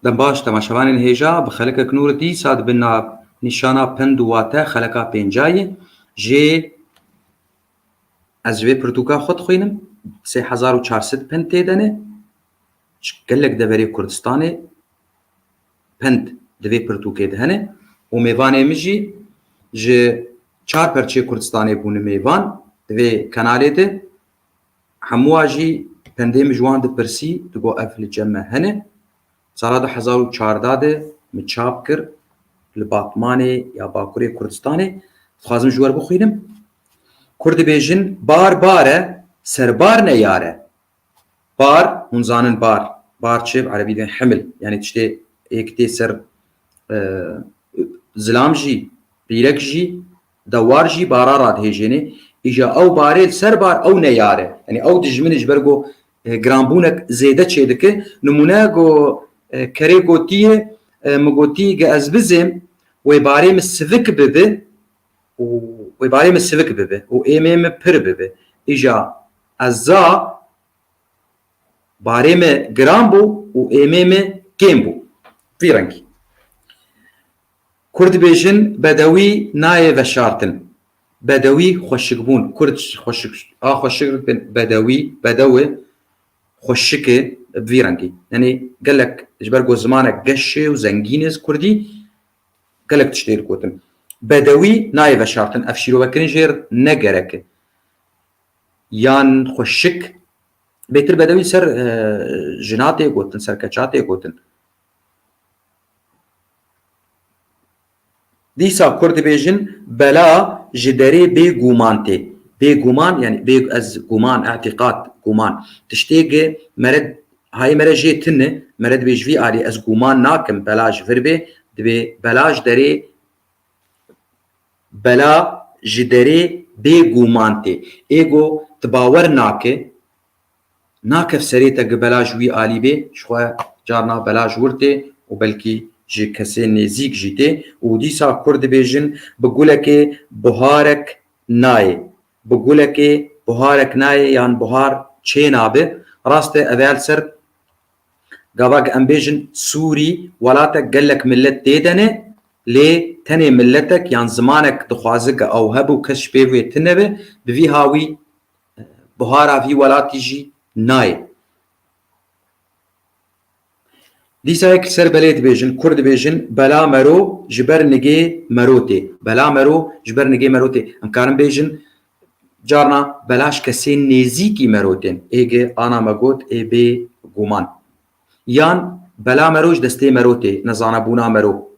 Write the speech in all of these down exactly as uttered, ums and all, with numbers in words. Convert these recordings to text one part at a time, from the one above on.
Dem baş, temaşevanên hêja, bi xelekek nûr dîsa dibin nav nîşana pend û wate xeleka pênca ye. Jê ez ji vê pirtûka xwe dixwînim. Sê hezar û çar sed pend tê de ne. Ji gelek deverê Kurdistanê pend di vê pirtûkê de hene. Û mêvanê min jî ji çar perçeyê Kurdistanê bûne mêvan di vê kanalê de. Hemûa jî pendê min ji wan dipirsî, digo ev li cem me hene. Sala du hezar û çardeh de min çap kir li Batmanê ya Bakurê Kurdistanê. Dixwazim ji we re bixwînim. Kur dibêjin, bar bar e, serbar neyar e. Bar, hûn zanin bar. Bar çi? Bi erebî dibên himil. Yanî tiştê êk tê ser, e, zilam jî, rîrek jî, dewar jî bara radihêjêne. Îja ew barê li ser bar ew neyar e. Yanî ew dijmin e ji ber ku, e, giranbûnek zêde çêdike. Nimûne ku, e, kerê gotiye, e, min gotî ge ez bizêm, wê barê min sivik bibe û wê barê min sivik bibe û êmê min pir bibe. Îja ez za barê me giran bû û êmê me kêm bû. Vî rengî. Kur dibêjin, bedewî nayê veşartin. Bedewî xweşikbûn. Kurd xweşik, a xweşik bin bedewî, bedewi xweşik e bi vî rengî. Yanî gelek ji ber ku zimanek geş e û zengîn e ji kurdî, gelek tiştê digotin. Bedewî nayê veşartin. Ev şîrovekirin jê re ne gerek e. Yan xweşik. Bêtir bedewî ser, e, jina tê gotin, ser keça tê gotin. Dîsa kur dibêjin, bela ji derê bê guman tê. Bê guman, yanî bê, ez guman, îtîqat, guman. Tiştê ge mere, hayê mere jê tune, mere dibê ji vî alî ez guman nakim, bela ji vir bê, dibê bela ji derê, bela ji derê bê guman tê. Ê go tu bawer nake, nakev serê te gi bela ji wî alî bê, ji xwe carna bela ji wir tê û belkî ji kesên nêzîk jî tê. Û dîsa kur dibêjin, bi gulekê buharek nayê. Bi gulekê buharek nayê yan buhar çê nabe. Rast e, ev ya li ser gava em bêjin Sûrî welatek gelek millet tê de ne, lê tenê milletek yan zimanek dixwaze ge ew hebû kes ji pê wê tune be, bi vî hawî buhara vî welatî jî nayê. Dîsa yek ser belê dibêjin, kur dibêjin, bela mero ji ber nigê mero tê. Bela mero ji ber nigê mero tê. Em karin bêjin, carna bela ji kesên nêzîkî mero tên. Ê ge ana me got, ê bê guman. Yan bela mero ji destê mero tê, nezanebûna mero.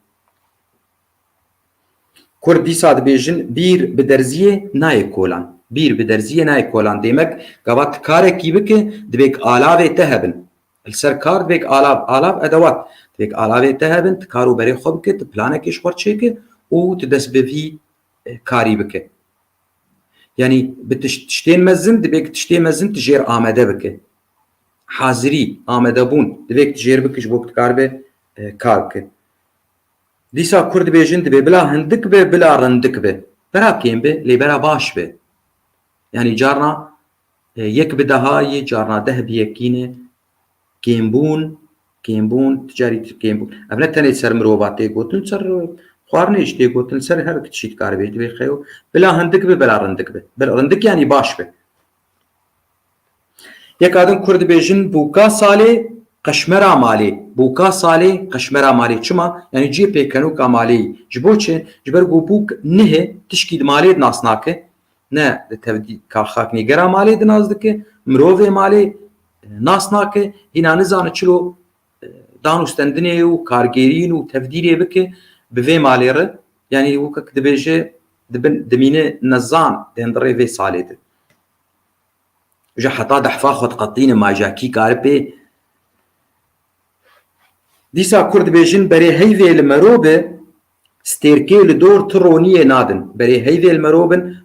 Kurd dîsa dibêjin, bîr bi derziyê nayê kolan. Bîr bi derziyê nayê kolan. Demek gava tu karekî bike, divêk alavê te hebin. Li ser kar divêk alav, alav edewat. Divêk alavê te hebin, tu kar û berê xwe bike, tu planekê ji xwe çêke û tu dest bi vî, e, karî bike. Yanî bi tiş-, tiştên mezin, divêk tiştê mezin tu jêr amede bike. Hazirî, amadebûn, divêk tu jêr bike ji bo ku tu karibe, e, kar bike. Dîsa kur dibêjin, divê bila hindik be, bila rindik be. Bera kêm be, lê bera baş be. Yanî carna, e, yek bi deha ye, carna deh bi yekî ne. Kêmbûn, kêmbûn, tu carî tu kêmbûn. Ev ne tenê ser mirova tê gotin, ser xwarinê jî tê gotin, ser her tiştî dikare bê, divê xeyo. Bila hindik be, bila rindik be. Bila rindik yanî baş be. Yeka din kur dibêjin, bûka salê, qeşmera malê. Bûka salê, qeşmera malê. Çima? Yanî cihê pêkenûka malê yî. Ji bo çi? Ji ber ku bûk nihe tişkî di malê di nas nake. Ne di tevdî-, ka xaknîgera malê di nas dike, mirovê malê, e, nas nake, hîna nizane çilo, e, dan û stendinê û kargêrîn û tevdîrê bike bi vê malê re. Yanî wekek dibêje, dibin, dimîne nezan di hundirê vê salê de. Ji heta dehfa xwe diqetîne, ma ja kî kare pê. Dîsa kur dibêjin, berê heyvê li mero be, stêrkê li dor tu roniyê nadin. Berê heyvê li mero bin,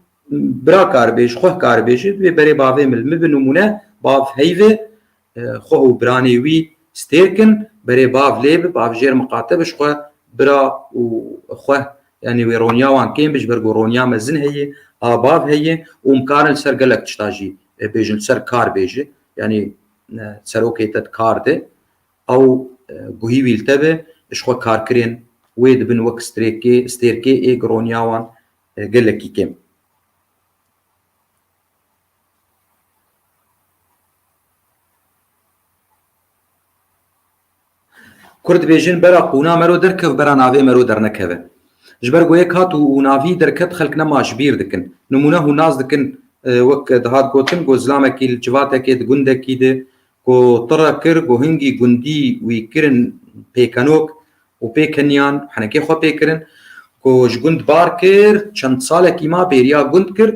bira kar bê, ji xwe kar bê, ji vê berê bavê min, min bi nimûne bav heyvê, e, xwe û biranê wî stêrk in, berê bav lê bi, bav jêr miqate bi, ji xwe bira û xwe, yanî wê roniya wan kêm bi, ji ber ku roniya mezin heye, a bav heye û em karin li ser gelek tişta jî, e, bêjin, li ser kar bêje, yanî, e, serokê te di kar de, ew, e, guhî wî li te be, ji xwe karkirên wê dibin wek strêkê, stêrkê ê gironiya wan, e, gelekî kêm. Kurd dibêjin, bera qûna mero derkev, bera navê mero dernekeve. Ji ber ku yek hat û, û navî derket, xelk nema ji bîr dikin. Nimûne hûn nas dikin, e, wek dihat gotin, ku zilamekî li civatekê di gundekî de, ku tire kir, ku hingî gundî wî kirin pêkenok û pêkeniyan, henekê xwe pê kirin, ku ji gund bar kir, çend salekî ma bêriya gund kir,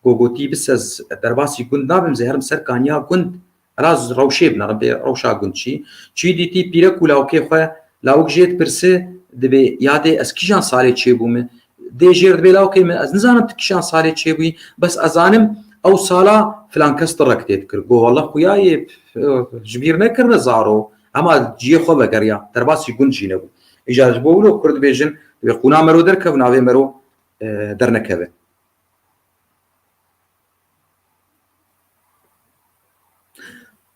ku gotî, bis ez derbasî gund nabim, zê herim ser kaniya gund. Raz rewşê binerim, bê rewşa gund çi. Çi dîtî pîrek û lawkê xwe, lawik jê dipirse, dibê, yadê ez kîjan salê çêbûme? Dê jêr dibê, lawkê min, ez nizanim tu kîjan salê çêbûyî, bes ez zanim ew sala filan kes tirek tê dikir. Go, wallah xuyayê, ji bîr nekirine zaro, ema ciyê xwe vegeriya, derbasî gund jî nebû. Îcar ji bo wilo Kurd dibêjin, dibê qûna mero derkev, navê mero, e, dernekeve.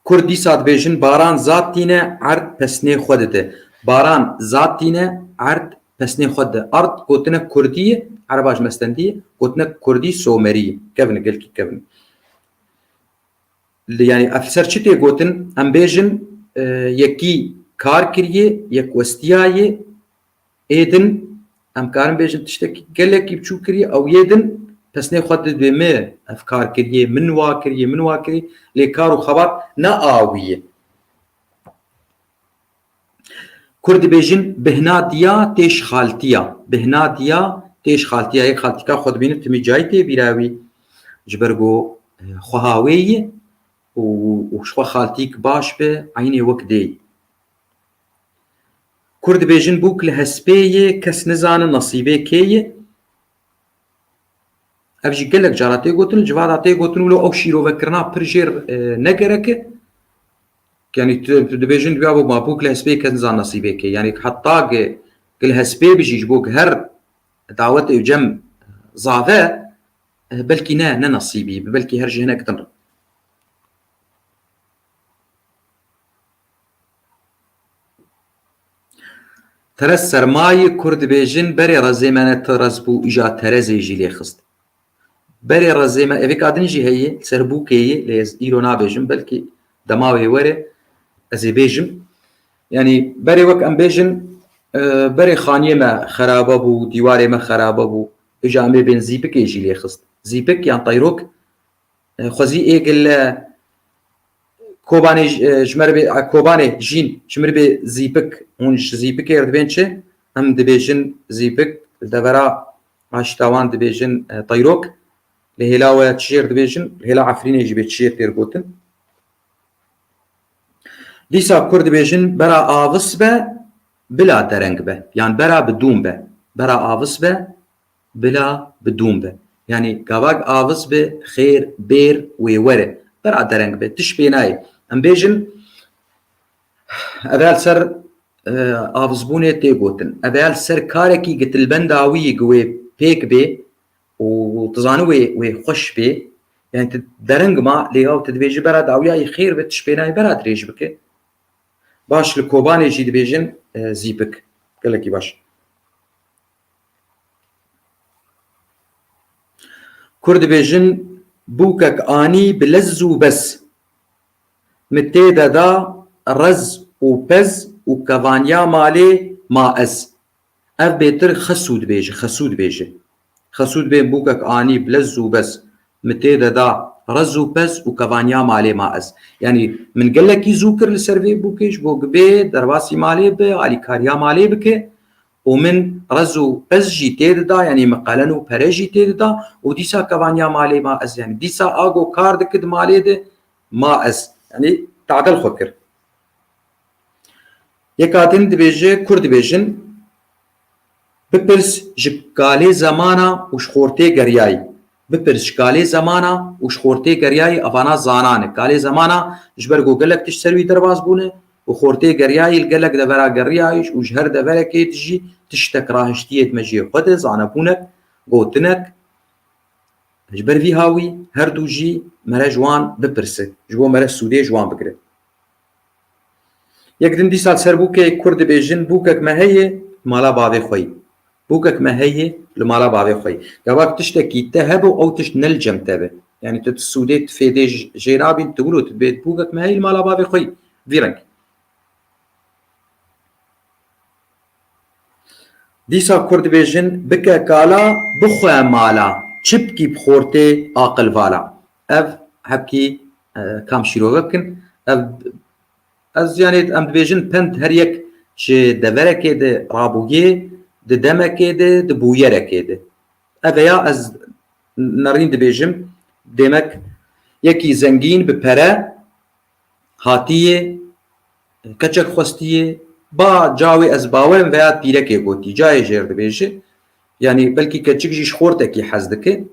Kurd dîsa dibêjin, baran zad tîne, erd pesnê xwe dide. Baran zad tîne, erd pesnê xwe dide. Erd gotinek kurdî ye, ereba ji me stendî ye, gotinek kurdî somerî ye. Kevin e, gelkî kevin e. Li, yanî ev ser çi tê gotin? Em bêjin, e, yekî kar kiriye, yek westiyaye, ê din em karin bêjin tiştekî gelekî biçûk kiriye, ew yê din pesnê xwe dibê, min ev kar kiriye, min wa kiriye, min wa kiriye, lê kar û xebat ne awî ye. Kurd dibêjin, bihna diya têş xaltiya. Bihna diya têş xaltiya. Yek xaltîka xwe dibîne, timî cayî tê bîra wî. Ji ber ku, e, xweha wê ye û, û ji xwe xaltîk baş be, eynê wek dê ye. Kurd dibêjin, bûk li hespê ye, kes nizane nesîbê kê ye. Ev jî gelek cara tê gotin, li civada tê gotin, wilo ew şîrovekirina pir jêr, e, ne gerek e. Yanî tu, tu dibêjin, duya bo ma bûk li hespê, kes nizan nesîbê kê. Yanî heta ge, ge li hespê bijî, ji bo ge her dawetê û cem zave, e, belkî ne, ne nesîbî, belkî her ji hinek din re. Terez sermayî, Kurd dibêjin, berê rezê me ne terez bû, îja terezê jî lê xist. Berê rezê me, evêka din jî heye, ser bûkê ye, lê ez îro nabêjim, belkî dema wê were, ez ê bêjim. Yanî berê wek em bêjin, e, berê xaniyê me xerabe bû, dîwarê me xerabe bû, îja em ê bên zîpikê jî lê xist. Zîpik yan teyrok, e, xwezî ê gile Kobanê j-, e, ji me re bê, e, Kobanê jîn ji me re bê zîpik, hûn ji zîpikê re dibên çi? Em dibêjin zîpik, li devera aşta wan dibêjin, e, teyrok. Li hêla we çi jêr dibêjin? Li hêla Efrînê jî bê çi jêr têr gotin? Dîsa Kurd dibêjin, bera avis be, bila dereng be. Yan bera bi dûm be. Bera avis be, bila bi dûm be. Yanî gavak avis be, xêr, bêr, wê were. Bera dereng be, tiş pê nayê. Em bêjin, eve li ser, e, avizbûnê tê gotin. Eve li ser karekî gi tu li benda wî yî, gi wê pêk bê û tu zanî wê, wê xweş bê. Yanî tu dereng ma, lê ew tu dibêjî bera dawiya yî xêr be, tiş pê nayê, bera dirêj bike. Baş, li Kobanê jî dibêjin, e, zîpik. Gelekî baş. Kurd dibêjin, bûkek anî bi lez û bez. Mi tê de da rez û pez û kevaniya malê ma ez. Ev bêtir Xesû dibêje, Xesû dibêje. Xesû dibê bûkek anî bi lez û bez. Mi tê de da rez û pez û kevaniya malê ma ez. Yanî min gelekî zû kir li ser vê bûkê, ji bo gibê derbasî malê bi, alîkariya malê bike. Û min rez û pez jî tê dida, yanî min qelen û pere jî tê dida û dîsa kevaniya malê ma ez. Yanî dîsa ago kar dikir di malê de ma ez. Yanî tadil xwe kir. Yeka din dibêje, Kurd dibêjin, bipirs ji kalê zemana û ji xortê geriyayî. Bipirs ji kalê zemana û ji xortê geriyayî, evana zanan e. Kalê zemana ji ber ku gelek tişt ser wî derbas bûne û xortê geriyayî li gelek devera geriyayî û ji her deverekê dijî tiştek rahiştiyê di mejiyê xwe de, zanebûnek, gotinek. Ji ber vî hawî her du jî mere ji wan bipirse, ji bo mere sûdê ji wan bigire. Yek din dîsa li ser bûkê Kurd dibêjin, bûkek me heye, mala bavê xwe yî. Bûkek me heye, li mala bavê xwe yî. Gava tiştekî te hebe û ew tişt ne li cem te be. Yanî tu, tu sûdê, tu fêdê j-, jê nabîn, tu wilo tu dibê bûkek me heye, li mala bavê xwe yî. Vî reng. Dîsa Kurd dibêjin, bike kala, bixwe mala, çi bikî bi xortê aqil vala. Ev hebkî, e, kam şîrove bikin. Ev, ez, yanî, em dibêjin pend her yek ji deverekê de rabûyê, di demekê de, di bûyerekê de. Ev ya ez nerîn dibêjim, demek yekî zengîn bi pere, hatiye, keçek xwestiye, ba cawê ez bawerim veya pîrekê gotî, cayê jêr dibêje. Yanî belkî keçik jî ji xortekî hez dike.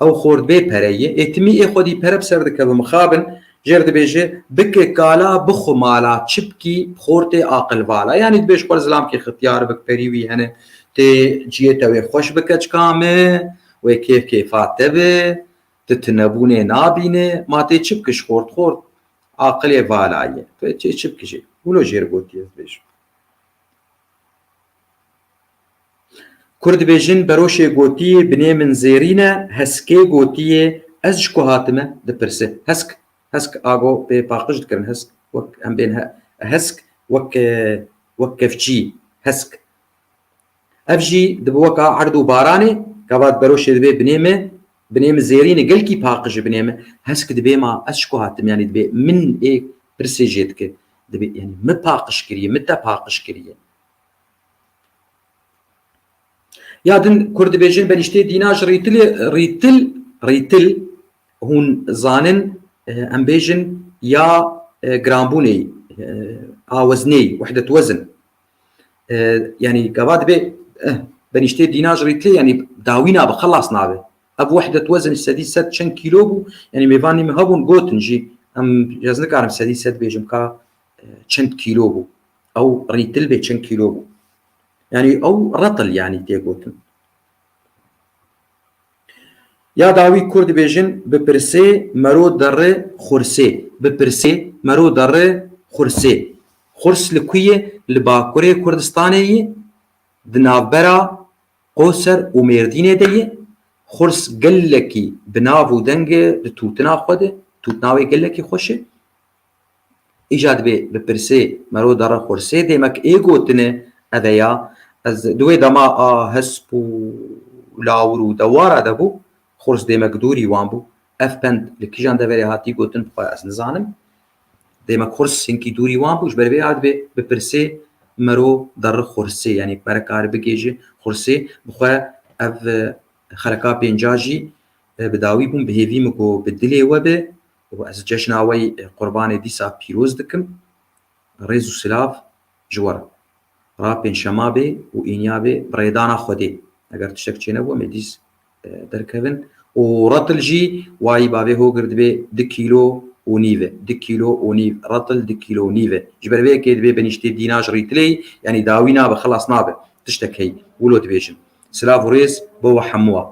Ew xort bê pere ye. Ê timî ê xwedî pere bi ser dikeve, mixabin, jêr dibêje, bike kala, bixwe mala, çi bikî xortê aqil vala. Yanî dibêj xwe zilamkê xitiyar bik, perî wî hene, tê ciyê te wê xweş bike çika me, wê kêf kêfa te be, tu tunebûnê nabîne, ma tê çi bikî ji xort, xort aqilê vala ye. Tu çê çi bikî jê? Wilo jêr gotiye, ez dibêjim. Kur dibêjin, beroşê gotiye, binê min zêrîn e, heskê gotiye, ez ji ku hatime, dipirse. Hesk, hesk ago pê paqij dikirin, hesk wek em bên he-, hesk wek, e, wek kevçî, hesk. Ev jî dibe weka erd û baranê, gava beroşê dibê binê me, binê min zêrîn e, gelkî paqij e binê me. Hesk dibê ma ez ji ku hatim, yanî dibê min ê pirsê jê dike. Dibê, yanî min paqij kiriye, min te paqij kiriye. Ya din kur dibêjin benîştê dîna ji rîtilê, rîtil, rîtil hûn zanin, e, em bêjin ya, e, giranbûnê, e, a weznê, wehdet wezn. E, yanî gava dibe, e, benîştê dîna ji rîtilê, yanî dawî nabe, xelas nabe. Ev wehdet wezn sedî sed çend kîlo bû, yanî mêvanî min hebûn gotin jî, em ez nikarim sedî sed bêjim ka, e, çend kîlo bû. Ew rîtil bê çend kîlo bû. Yanî ew retil yanî tê gotin. Ya dawî kur dibêjin, bi pirsê mero derre xursê. Bi pirsê mero derre xursê. Xurs li ku ye? Li Bakurê Kurdistanê ye, di navbera Qoser û Mêrdînê de ye. Xurs gelekî bi nav û deng e, di tûtina xwe de, tûtina wê gelekî xweş e. Îca dibê bi pirsê mero derre xursê, demek ê gotine ev e ya. Ez di wê dema a hesp û lawir û dewara de bû, xurs demek dûrî wan bû. Ev pend li kîjan deverê hatî gotin, bixwe ez nizanim. Demek xurs hinkî dûrî wan bû, ji ber vê ya dibê bi pirsê mero derre xursê, yanî mere kar bigêji xursê, bixwe ev, e, xeleka pênca jî, e, bi dawî bûn, bi hêvî min ku bi dilê we be. Û ez cejna we yî, e, qurbanê dîsa pîroz dikim. Rêz û silav ji we re. Ra pêncşema bê û îniya bê bi rêdana Xwedê. Eger tiştek çênebû, em ê dîs, e, derkevin. Û retil jî wayî bavê hogir dibê du kîlo û nîv e. Du kîlo û nîv. Retil du kîlo û nîv e. Ji ber vê yekê dibê benîştê dîna ji rîtilê, yanî dawî nabe, xelas nabe. Tiştek heyî. Wilo dibêjin. Silav û rêz bo we hemû.